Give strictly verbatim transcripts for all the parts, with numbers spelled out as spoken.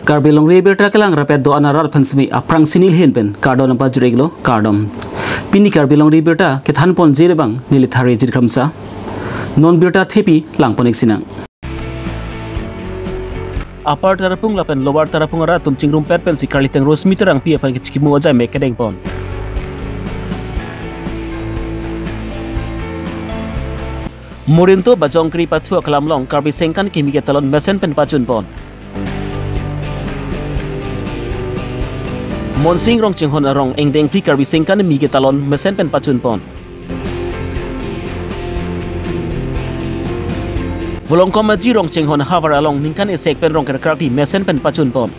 Karbi Longri Abirta kelang rapet do-an arat aphan simi aphrangsi neli ahin pen kardom nangpajir-iklo, kardom. Pini Karbi Longri Abirta kethanponji abang neli Thari Jirkhamsa. Non birta thepi langpon-ik sinang. Upper Tarapung lapen Lower Tarapung arat atum chingrumpet pensi Karlitang Rosmi Terangpi aphan kechikimo ajai mek kedengpon. Morinto Bajongkri pathu aklam along Karbi Sengkan kimi ketalon mesen pen pachunpon. Monsing Rongchinghon arong engdengphli Karbi Sengkan kimi ketalon mesen pen pachunpon. Volongkom Aji Rongchinghon havar along ningkan isi pen rong kerkrak ti mesen pen pachunpon.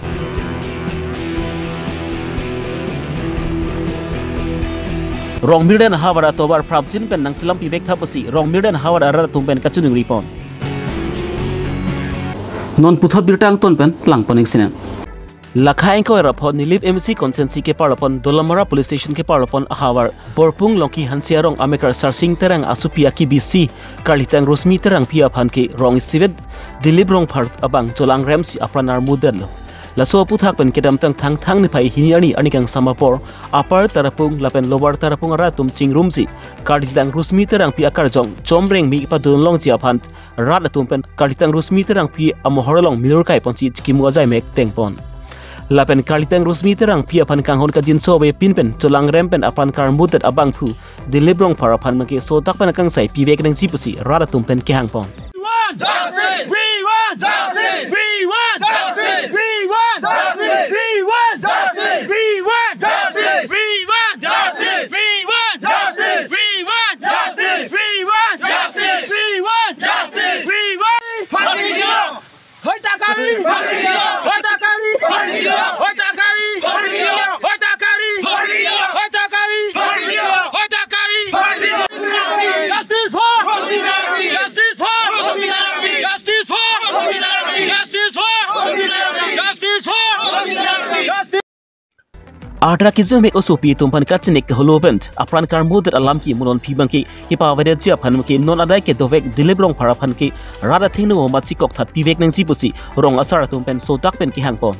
Rongmirden havar atovar prapjin pen nangselam pivek tha pusi Rongmirden havar arat atum pen kachiningri pon. Non puthot birta angton pen langpon-ik sinang. Lakha ingkoi ra pho Nilip M C constituency keparlopon Dolamara Police Station keparlopon ahavar Borpung Longki Hanse arong amekar Sarsing Terang asopi akibisi Karlitang Rosmi Terangpi aphan ke rong isivet Dilip Rongphar abang cholangremsi apran armudetlo. Laso aputhak pen kedamtang Thangthang niphai hini arni arni kangsam apor Upper Tarapung lapen Lower Tarapung arat atum chingrumsi Karlitang Rosmi Terangpi akarjong chomreng mi padun longji aphan rat atum pen Karlitang Rosmi Terangpi amohor along milur kaiponsi chikimo ajai mek dengpon. Lapen Karlitang Rosmi Terangpi aphan kanghon kangjinso avepin pen cholangrem pen apran karmudet abangphu Dilip Rongphar aphan mangke sodak pen akangsai pivek nangji pusi rat atum pen kehangpon. We want justice! We want justice! We want justice! We want justice! We want justice! We want justice! We want justice! We want justice! We want justice! We want justice! We want justice! We want justice! We want Phansi diyok! Hoi takari! Phansi diyok! Hoi takari! Phansi diyok! Hoi takari! Phansi diyok! Hoi takari! Phansi diyok! Hoi takari! Phansi diyok! Hoi takari! Phansi diyok! Justice for! Phansi diyok! Justice for! Phansi diyok! Justice for! Phansi diyok! Justice for! Phansi diyok! Justice for! Phansi diyok! Justice! Adra kijum mek osopi atum aphan kachinek keholo pen apran karmudet alam ke mo non phi abangke kepavedetji aphan ke non adai kedovek Dilip Rongphar aphan ke rat athengno amatsi kokthat pivek nangji pusi rong asar atum pen sodak pen kehangpon.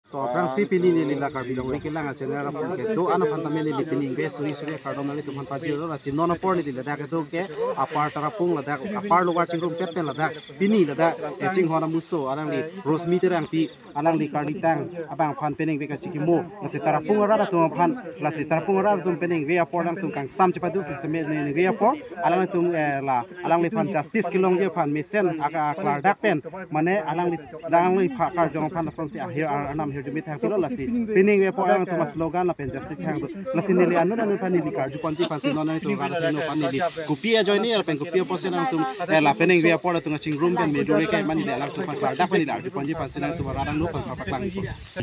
To aphrangsi pini neli la Karbi Longri Kelang a-channel aphan kedo-an aphan tame neli pining ave suri suri kardom nanglitum aphan pajirlo, lasi non apor neli ladak kedo ke Upper Tarapung ladak Upper Lower chingrumpet pen ladak pini ladak, eh, chinghon amuso alangli Rosmi Terangpi alangli Karlitang abang aphan penengve kachikimo, lasi Tarapung arat atum aphan, lasi Tarapung arat atum penengve apor alangtum kangsam chepadu system ne nengve apor alangtum, eh, la alangliphan justice kelongji aphan mesen aka klardak pen mane alangli alangliphan karjong aphan lasonsi ahir ar-, arnam hirjume thang pilo, lasi penengve apor alangtum a-slogan lapen justice thang tu, lasi neli anut anut aphan neli karjuponji aphansi non nelitum rat athengno aphan neli kopi ajoine lapen kopi apotsi alangtum, eh, la penengve apor atum chingrum pen me dure kai mane neli alangtum aphan klardak pen neli arjuponji aphansi alangtum rat angno aphan paklang.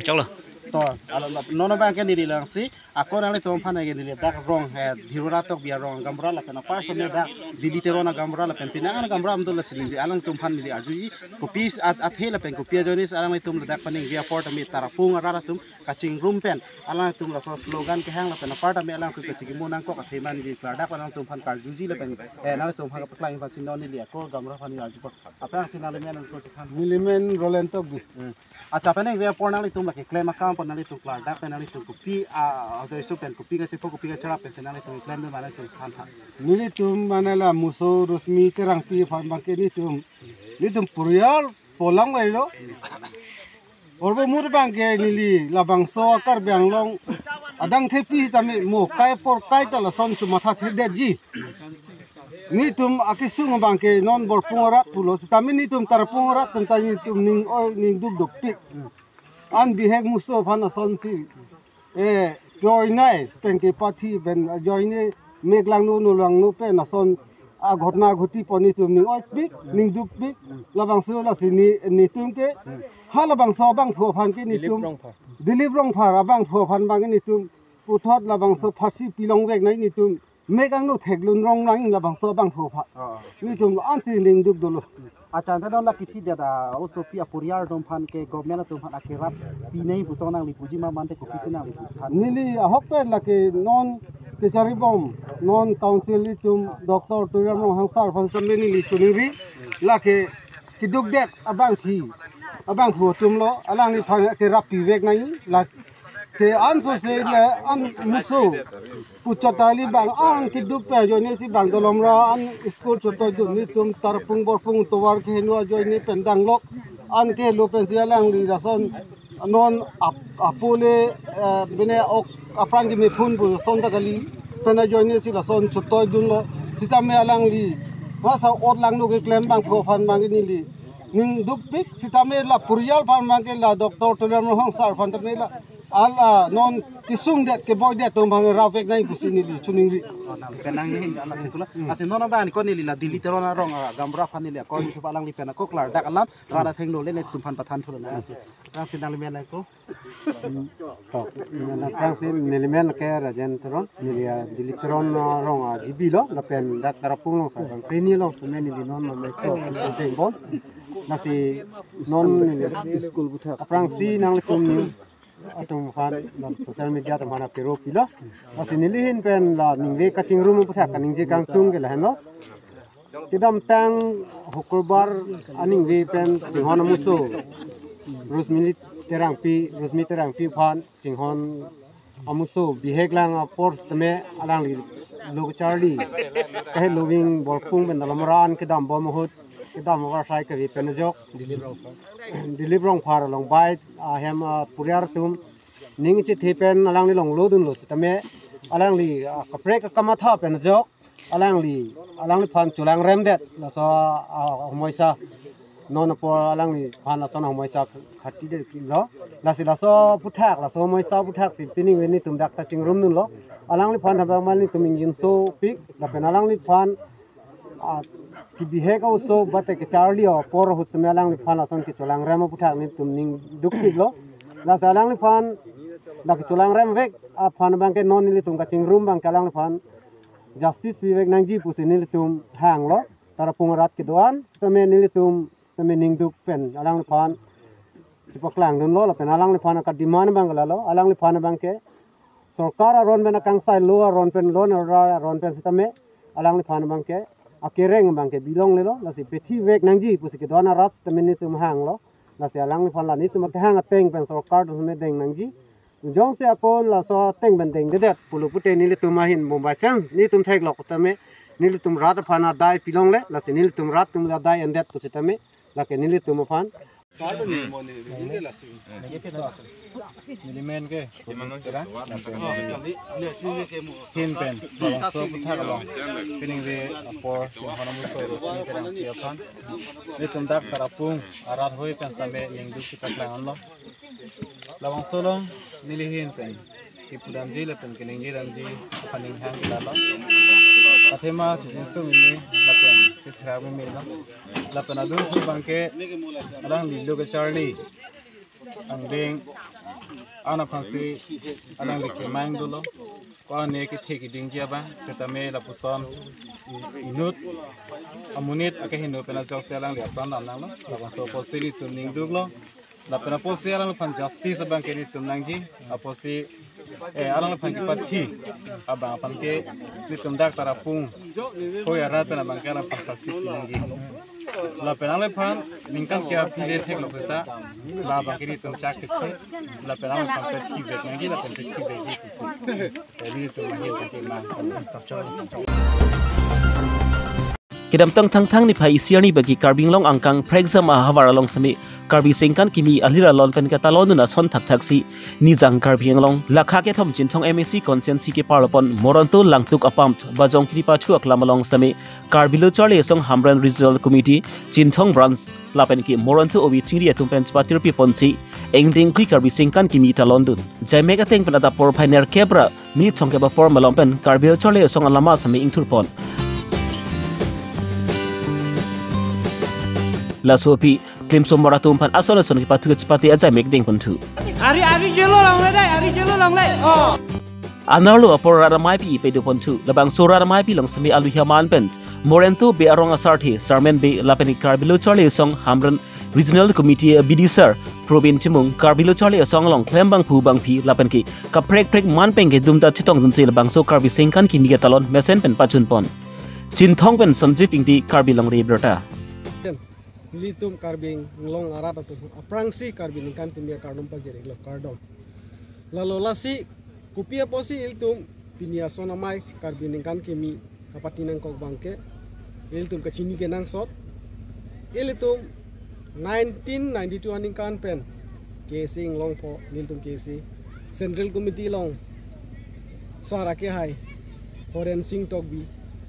Choklo. To, alo, non abangke neli lasi ako nanglitum aphan ke neli dak rong, eh, Dhirura Tokbi arong agamra lapen apar same dak Bili Teron agamra lapen penang agamra amdo, lasi neli alangtum aphan neli arjuji kopi at-, athe lapen kopi ajoine alanglitum ladak penengve apor tame Tarapung arat atum kachingrum pen alangtum laso slogan kehang lapen apar tame alangtum kachikimo nangkok athe mane neli klardak alangtum aphan karjuji lapen, eh, nanglitum aphan kapaklang aphansi non neli ako agamra aphan neli arjupon. Aphrangsi nangli men nangkok chikhan. Neli men Roland Tokbi. Hmm. Acha, penengve apor nanglitum lake klem akam apor nanglitum klardak pen nanglitum kopi, ah, ajoiso pen kopi kachepo kopi kacherap pensi nanglitum klem do mane nanglitum than tha. Nelitum mane la muso Rosmi Terangpi aphan abangke nelitum, nelitum poriyal polang vailo. Arvo mur abangke neli labangso Karbi Anglong adang thepi tame mo kai apor kaita lason chomatha thedetji. Nelitum akesung abangke non Borpung arat pulo sitame nelitum Tarapung arat atum ta nelitum ning oi ning duk dukpik. An bihek muso aphan asonsi, eh, joinai pen kepathi pen joine mek langno no langno pen ason aghotna ghotipon nelitum ning oipik ning dukpik. Labangso lasi ne nelitum ke ha labangso abangphu aphan ke Dilip nelitum Rongphar. Dilip Rongphar abangphu aphan abang nelitum puthot labangso phasi pilongvek nai nelitum mek angno theklong rong nang labangso abangphu aphan. Oh. Nelitum ansi ning duk dolo. Acha, ante non la kithi dada osopi aporiyal atum aphan ke government atum aphan akerap pinei pu tong nangli puji ma mante kopisi nangli pu than. Neli ahok pen lake non kacharibom non council itum Doctor Tuliram Ronghang sir aphan same neli choningri lake kedukdet abangphu abangphu atumlo, alangliphan kerap pivek nangji, lake ansose le an muso puchot kali abang an keduk pen ajoinesi abang Dolamra an school chotoi dun, netum Tarapung Borpung tovar keheno ajoine pen danglok an kehelo pensi alangli lason non ap-, apule, eh, bine ok apran kemephun pu ason ta kali pen ajoinesi lason chotoi dunlo. Sitame alangli masa ot langno keklem abangphu aphan abang neli ning dukpik, sitame la purial aphan abangke, la Doctor Tuliram Ronghang sir aphan tame la ala non kesungdet keboidet atum abang rapvek nangji pusi neli choningri. Kenang ni ala sekulo. Lasi non abang ko neli la Delhi Teron arong, ah, gaonbura aphan neli ko ni thupa alangli pen ako klardak alam rada thenglo le netum aphan pathan thulo na. Rang sindang le men ko. To, aphrangsi neli men ke Rajen Teron, neli, ah, Delhi Teron, ah, arong, ah, G B lo, lapen dak Tarapung along sa, bang Trini along semen neli non non ko, bom. Lasi non neli school puthak aphrangsi nanglitum news atum aphan, non social media atum aphan apero pilo. Lasi neli ahin pen la ningve kachingrum puthak kaningje kangtung ke lahenlo. Kedamtang Hukurbar aningve pen chinghon amuso Rosmini Terangpi, Rosmi Terangpi aphan chinghon amuso bihek lang apor tame alangli lo kacharli kahe loving Borpung pen Dolamra an kedam bom ahut kedam avarsai kave pen ajok Dilip Rongphar along bai ahem, ah, puriar atum ning chethe pen alangli longlo dunlo sitame alangli, ah, kaprek akamatha pen ajok alangli, alangliphan cholangremdet laso, ah, homoisa non apor alangliphan lason homoisa khati detlo. Lasi laso puthak, laso homoisa puthak si pining veni netum dak ta chingrum dunlo. Alangliphan habang mal netum ingjinso pik, lapen alangliphan, ah, kebihek a-oso bate kacharli apor ahut tame alangliphan lason kecholangrem aputhak netum ning dukpiklo. Lasi alangliphan dak kecholangremvek aphan abangke non nelitum kachingrum abangke alangliphan justice pivek nangji pusi nelitum hanglo. Tarapung arat kedo-an tame nelitum tame ningduk pen alangliphan chepaklang dunlo, lapen alangliphan aka demand abang lalo, alangliphan abangke sorkar aron pen akangsai lo aron pen lo nara aron pen sitame alangliphan abangke akereng abangke bilonglelo, lasi pethivek nangji pusi kedo-an arat tame netum hanglo. Lasi alangliphan la netum akehang ateng pen sorkar atum tame deng nangji. Jongsi akon laso ateng pen dengdedet pulo pute nelitum ahin Mumbai chang netum theklok tame nelitum rat aphan adai pilongle, lasi nelitum rat atum adai endet pusitame lake nelitum aphan. Neli men ke ahin pen labangso aputhak along pining ve apor chinghon amuso Rosmi Terangpi aphan netum dak Tarapung arat hoi pen tame ningduk chepaklang anlo. Labangso along neli ahin pen kepudamji lapen keningjedamji aphan ning hang ke lalo. Athema chujinso meme lapen chethra memelo. Lapen adun thu abangke alangli lo kacharli angdeng an aphansi alangli kemang dolo. Ko-an ne kethe kedingji abang sitame lapuson i-, inut amonit akeheno pen ajoksi alangli apran damnanglo. Labangso apotsi netum ningduklo. Lapen apotsi alangliphan justice abangke netum nangji. Apotsi, eh, alangliphan kepathi abang aphan ke netum dak Tarapung hoi arat pen abangke alangliphan pasi pi nangji. Lapen alangliphan ningkan ke aphi le theklok seta labangke netum chak kethe. Lapen alangliphan pethivek nangji lapen pethivekji pusi. Kedamtang Thangthang niphai isi arni bagi Karbi Anglong angkang Phrekjam ahavar along sitame Karbi Sengkan kimi alir alon pen katalon dun ason thakthaksi Nijang Karbi Anglong lakha kethom Chinthong M A C constituency keparlopon Moronto Langtuk apam Bajong Kiri Pachu aklam along sitame Karbi Lo Charli Asong Hamren Regional Committee Chinthong Branch lapen ke Moronto obi chingri atum pen chepatir piponsi engdengkri Karbi Sengkan kimi talon dun. Jaimek ateng pen adap porphai nerkep ra minit thomkep apor malom pen Karbi Lo Charli Asong alama sitame ingthurpon. Laso aphi klimsomar atum aphan ason ason kepathu chepate ajaimek dengponthu. Ari ari jelo longle dai, ari jelo longle. Oh. Anerlo apor rat amei pi pedoponthu, labangso rat amei pi along sitame aluhi aman pen Moronto Bey arong asarthe Sarmen Bey lapen Karbi Lo Charli Asong Hamren Regional Committee B D sir Probin Timung Karbi Lo Charli Asong along klem bangphu bangphi lapen ke kaprek prek man pen kedum ta chetong dunsi labangso Karbi Sengkan kimi katalon mesen pen pachunpon. Chinthong pen Sanjib Ingti, Karbi Longri Abirta. Ilitum Karbi Anglong arat atum aphrangsi Karbi ningkan kimi akardom pajir-iklo, kardom. Lalo lasi kopi apotsi ilitum pini ason amei Karbi ningkan kimi kapatini nangkok abangke, ilitum kachini kenangsot. Ilitum nineteen ninety-two aningkan pen K S A inglongpo, nelitum K S A Central Committee along sar akehai Horen Sing Tokbi,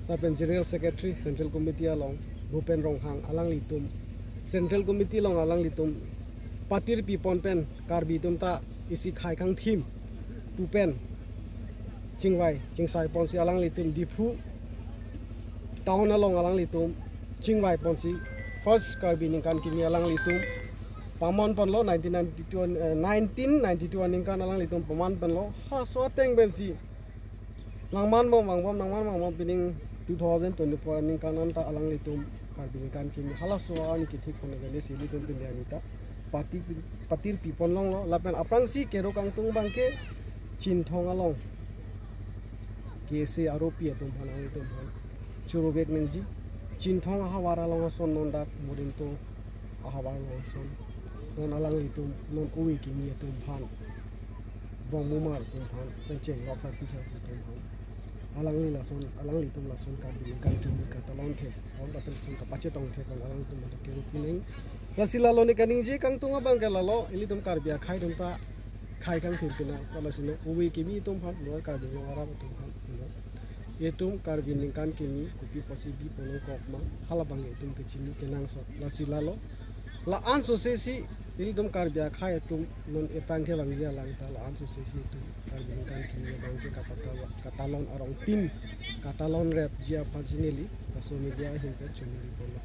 lapen General Secretary Central Committee along Bhupen Ronghang, alanglitum Central Committee along alanglitum patir pipon pen Karbi atum ta isi khei kangthim pu pen chingvai chingsai ponsi alanglitum Diphu town along alanglitum chingvai ponsi first Karbi ningkan kimi alanglitum pamon ponlo. Nineteen ninety-two an-, eh, nineteen ninety-two aningkan alanglitum pamon ponlo. Halaso ateng pensi nangmanbom vangbom, nangman vangbom, pining two thousand twenty-four aningkan anta alanglitum Karbi ningkan kimi halaso arni kethik pon kali si ilitum pini arni ta patir, patir pipon longlo. Lapen aphrangsi kero kangtung abangke Chinthong along K S A aropi atum aphan, alanglitum aphan choro vek nangji. Chinthong ahavar along ason non dak Morinto ahavar along ason, non alanglitum, non ove kimi atum aphan, Bongmumar atum aphan, pen chenglok sarpi sarpi atum aphan, alangli lason, alanglitum lason Karbi ningkan kimi katalon the, aur lapen lason kapachetong the, kon alanglitum mata kero pining. Lasi lalo ne kaningje kangtung abangke lalo, ilitum Karbi akhei atum ta khei kangthim pina, lasi non ove kimi atum aphan, non Karbi Anglong arat atum aphan, non itum Karbi ningkan kimi kopi apotsi bipon nangkok ma, halabang itum kachini kenangsot. Lasi lalo, la-an sose si ilitum Karbi akhei atum non epang kevangji alang ta la-an sose si itum Karbi ningkan kimi abangke kapata-, katalon arongtin, katalon repji aphansi neli laso media ahin pen choningri ponlo.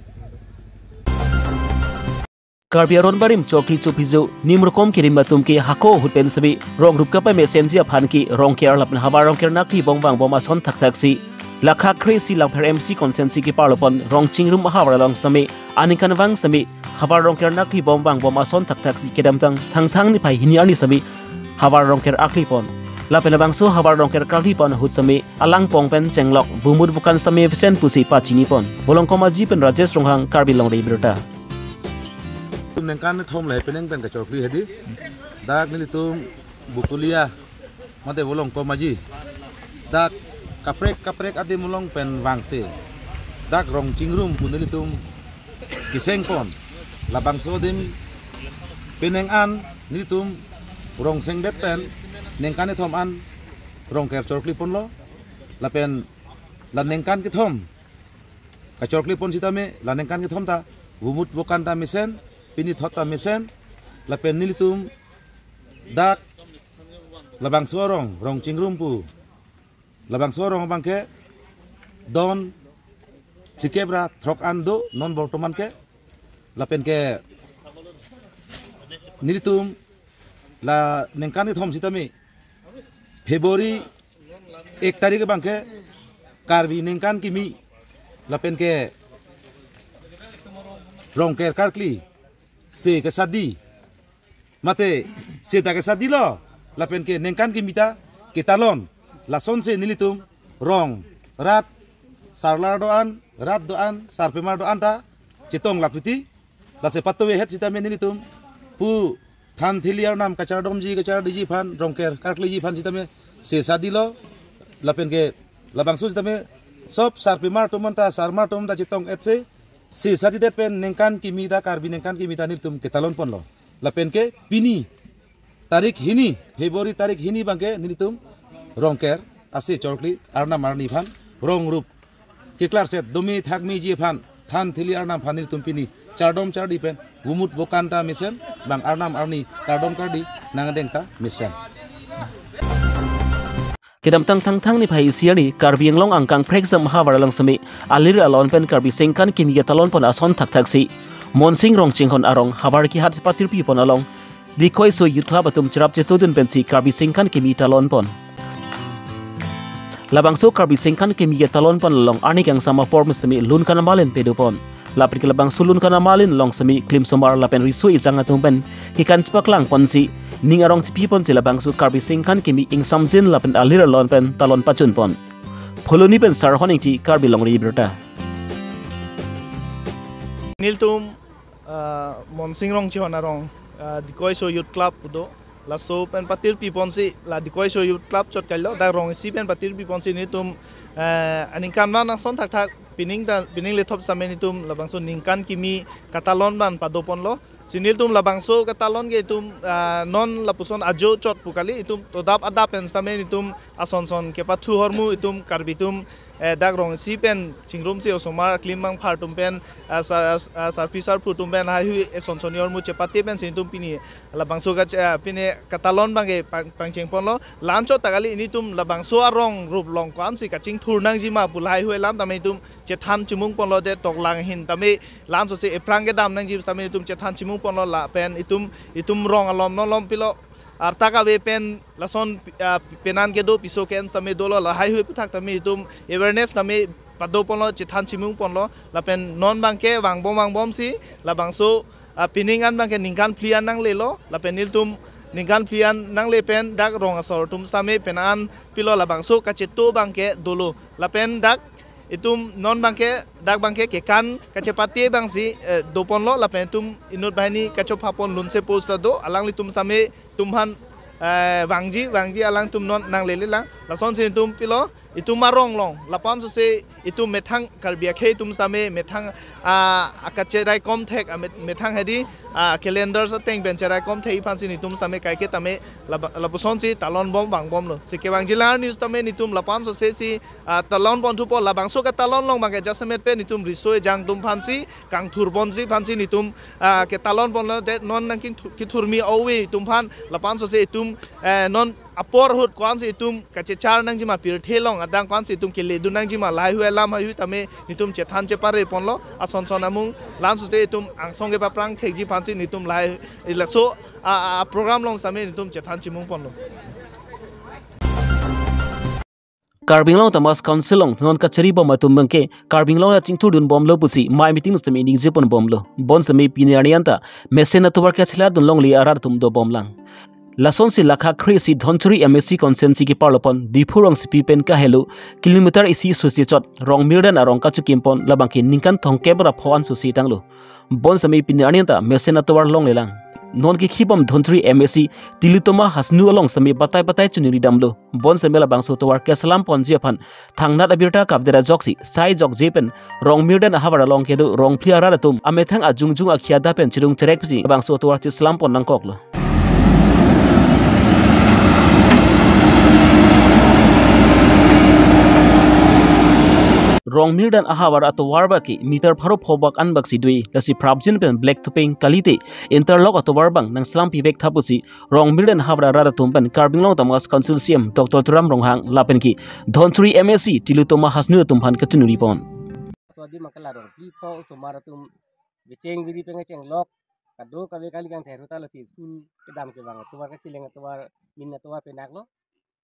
Karbi aron barim chokli chophijo, nim rokom kerim atum ke hako ahut pen sitame rong rup kapamesenji aphan ke Rongker lapen havar Rongker nakli bom vangbom ason thakthak si, lakha kre-isi Langpher M C constituency keparlo pon Rongchingrum ahavar along sitame aningkanvang sitame havar Rongker nakli bom vangbom ason thakthak si kedamtang Thangthang niphai hini arni sitame havar Rongker akli pon. Lapen labangso havar Rongker karkli pon ahut sitame alang pong pen chenglok bumut bukan sitame mesen pusi pachini pon. Volongkom Aji pen Rajesh Ronghang, Karbi Longri Abirta. Ningkan kethom lahai penang pen kachokli hedi. Dak nelitum Bokolia mate Volongkom Aji, dak kaprek kaprek adim along pen vangse, dak Rongchingrum pu nelitum keseng pon. Labangso adim penang an nelitum rong sengdet pen ningkan kethom an Rongker chokli ponlo. Lapen la ningkan kethom kachokli pon sitame, la ningkan kethom ta bumut bukan ta mesen, pini thot ta mesen. Lapen nelitum dak labangso arong, Rongchingrum pu labangso arong abangke don phlikep ra throk an do non bortoman ke. Lapen ke nelitum la ningkan kethom sitame February ek tarik abangke Karbi ningkan kimi lapen ke Rongker karkli se kesadi mate seta kesadilo, lapen ke ningkan kimi ta ketalon. Lasonsi nelitum rong, rat, sarlar do-an, rat do-an, sarpimar do-an ta chetong lapiti. Lasi patuve het sitame nelitum pu than thili arnam kachardomji kachardiji aphan, Rongker karkliji aphan sitame se sadilo. Lapen ke labangso sitame sob sarpimar atum anta, sarmar atum anta chetong-et se, se sadidet pen ningkan kimi ta, Karbi ningkan kimi ta nelitum ketalon ponlo. Lapen ke pini tarik hini, February tarik hini abangke nelitum Rongker ase chokli arnam arni aphan rong rup keklarset dome thakmeji aphan than thili arnam aphan nelitum pini chardom chardi pen bumut bukan ta mesen, bang arnam arni kardom kardi nangdeng ta mesen. Kedamtang Thangthang niphai isi arni Karbi Anglong angkang Phrekjam ahavar along sitame alir alon pen Karbi Sengkan kimi ketalon pon ason thakthak si Monsing Rongchinghon arong havar kehat patirpi pon along Dikhoiso Youth Club atum cherap chetudun pensi Karbi Sengkan kimi talon pon. Labangso Karbi Sengkan kimi ketalon pon along arni kangsam apor sitame lunkan amalin pado pon. Lapen ke labangso lunkan amalin along sitame klimsomar lapen riso ejang atum pen kekan chepaklang ponsi, ning arong chepi ponsi labangso Karbi Sengkan kimi ingsamjin lapen alir alon pen talon pachun pon. Phuloni pen Sarhon Ingti, Karbi Longri Abirta. Nelitum ah, Monsing Rongchehon arong, ah, Dikoiso Youth Club pu do. Laso pen patir piponsi la Dikoiso Youth Club chot kailo, dak rong isi pen patir piponsi nelitum, eh, aningkanvang ason thakthak pining ta, pining lethop sitame nelitum labangso ningkan kimi katalon abang padoponlo. Si nelitum labangso katalon ke itum, ah, non lapuson ajo chot pu kali, itum todap adap pen sitame nelitum ason son kepathu ahormu itum Karbi atum, eh, dak rong isi pen chingrumsi osomar aklim mangphar atum pen, ah, sar-, ah, sarpi sarpo atum pen haihui eson son ahormu chepate pensi nelitum pini labangso ka, ah, pini katalon abang ke pang, pangchengponlo. La-an chot ta kali, nelitum labangso arong rup along ko-ansi kachingthur nangjima pu lahaihui alam tame itum chethan chimungponlo, de toklang ahin tame la-an sose ephrang kedam nangji sitame itum chethan chimungponlo, lapen itum, itum rong alom non alom pilo, arta kave pen lason, ah, penan kedo piso ke-en sitame dolo, lahaihui aputhak tame itum awareness tame padoponlo, chethan chimungponlo, lapen non abang ke vangbom vangbomsi labangso, ah, pining an abang ke ningkan phli an nanglelo, lapen nelitum ningkan phli an nangle pen dak rong asor atum sitame penan pilo, labangso kacheto abang ke dolo, lapen dak itum non abang ke, dak abang ke kekan kachepate abangsi, eh, doponlo, lapen itum inut banghini kachopha pon lunse post ta do, alanglitum sitame itum aphan, eh, vangji, vangji alangtum non nanglelelang. Lasonsi itum pilo, itum arong along, lapu-an sose itum methang Karbi akhei atum sitame methang, ah, akacheraikom thek, ah, met-, methang hedi, ah, calendar ateng pen cheraikom thek aphansi nelitum sitame kaike tame laba-, lapusonsi talonbom vangbomlo. Si kevangjilang news tame nelitum lapu-an sosesi, ah, talonpon thupo, labangso katalon along abang ke jasemet pen nelitum riso ejang atum aphansi kangthurponji aphansi nelitum, ah, ketalonponlo, de non nangkingthu-, kithurmi ove atum aphan lapu-an sose itum, eh, non apor ahut ko-ansi itum kachechar nangjima, pirthe along adang ko-ansi itum keledun nangjima, lahaihui alam haihui tame nelitum chethan chepareponlo, ason son amung la-an sose itum angsong kepaphrang thekji aphansi nelitum lahai, laso, ah, ah, program along sitame nelitum chethan chimungponlo. Karbi Anglong Autonomous Council along non kacharibom atum abang ke Karbi Anglong achingthurdunbomlo pusi mei meeting sitame ningjeponbomlo. Bonsitame pini arni anta mesen atovar kacheladun longle arat atum dobomlang. Lasonsi lakha kre-isi Dhonsiri M A C constituency keparlopon Diphu rongsopi pen kahelo kilometer isi sose chot Rongmirdan arong kachokimpon, labang ke ningkan thomkep ra pho an sose tanglo. Bonsitame pini arni anta mesen atovar longlelang. Non kekhibom Dhonsiri M A C Tilottama Hasnu along sitame batai batai choningridamlo. Bonsitame labangso atovar keselamponji aphan thangnat abirta kavdet ajoksi sai jokje pen Rongmirdan ahavar along kedo rongphli arat atum amethang ajungjung akhei adap pen chirung cherek pusi labangso atovar cheselampon nangkoklo. Rongmirdan ahavar atovar abang ke meter pharo pho bak an baksi dui, lasi prapjin pen black topping kalite interlock atovar abang nangselam pivek tha pusi Rongmirdan ahavar arat atum pen Karbi Anglong Autonomous Council C E M Doctor Tuliram Ronghang lapen ke Dhonsiri M A C Tilottama Hasnu atum aphan kachiningri pon. Sodi makala rongphli pho osomar atum becheng biri pen kachenglok, kadokave kali kangthir ahut ta lasi school kedam kevang atovar, kacheleng atovar, min atovar penaklo.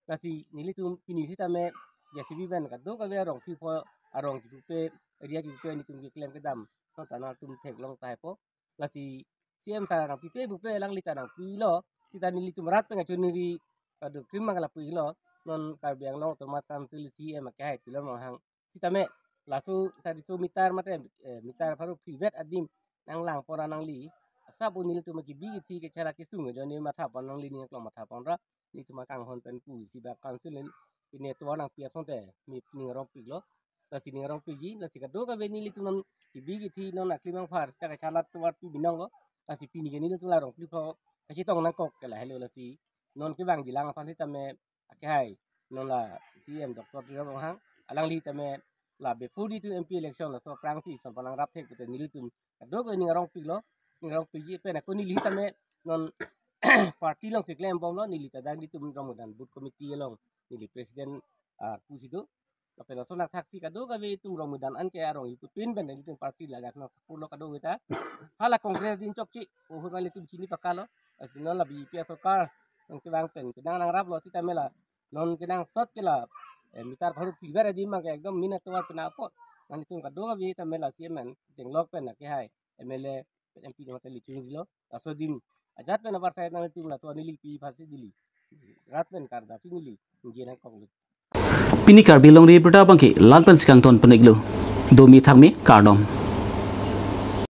Lasi nelitum pini sitame J C B pen kadokave arongphli pho arong kipupe, area kipupe nelitum keklem kedam, non ta nangtum theklong tahaipo. Lasi C E M sir nangpipe bupe, alangli ta nangpilo, sita nelitum rat pen kachiningri kadokave mang lapuilo, non Karbi Anglong Autonomous Council C E M akehai Tuliram Ronghang sitame laso sariso meter mate, eh, meter pharo phli vet adim nanglangpon ra nangli. Asap un nelitum kebi kethe kechelak kesung ajoine mathapon, nangli ning aklong mathaponra, nelitum akanghon pen pusi ba council in pini atovar nangpi asonte mi ning arongpiklo. Lasi ning arongpikji, lasi kadokave nelitum non kebi kethe non aklim angphar sita kachelak atovar pi binonglo. Lasi pini ke nelitum la rongphli pho kachetong nangkok ke lahelo, lasi non kevangjilang aphan sitame akehai non la C E M Doctor Tuliram Ronghang, alangli tame la before nelitum M P election laso aphrangsi son panang rap thek pute nelitum kadokave ning arongpiklo, ning arongpikji pen ako neli tame non party alongsi klembomlo, neli ta dak nelitum Rongmirdan booth committee along neli president, ah, pusi do. Lapen laso nangthaksi kadokave itum Rongmirdan anke arong ipu pin pen nelitum party lajak nang sapurlo kadokave ta. Hala Congress adim chokche, ohur nelitum chini pakalo. Lasi non la B J P asorkar nangkevang pen penang nangraplo sitame la non kenangsot ke la, eh, meter pharo phli vet adim mang ke ekdom min atovar pena apot. Nangtum kadokave tame la C E M pen chenglok pen akehai M L A pen M P nang teli chungrilo. Laso adim ajat pen avarsai nangtum la atovar neli pi aphansi neli rat pen kardom neli ningje nangkoklo. Pini Karbi Longri Abirta abang ke la-an pensi kangton pon-iklo. Domi thakmi, kardom.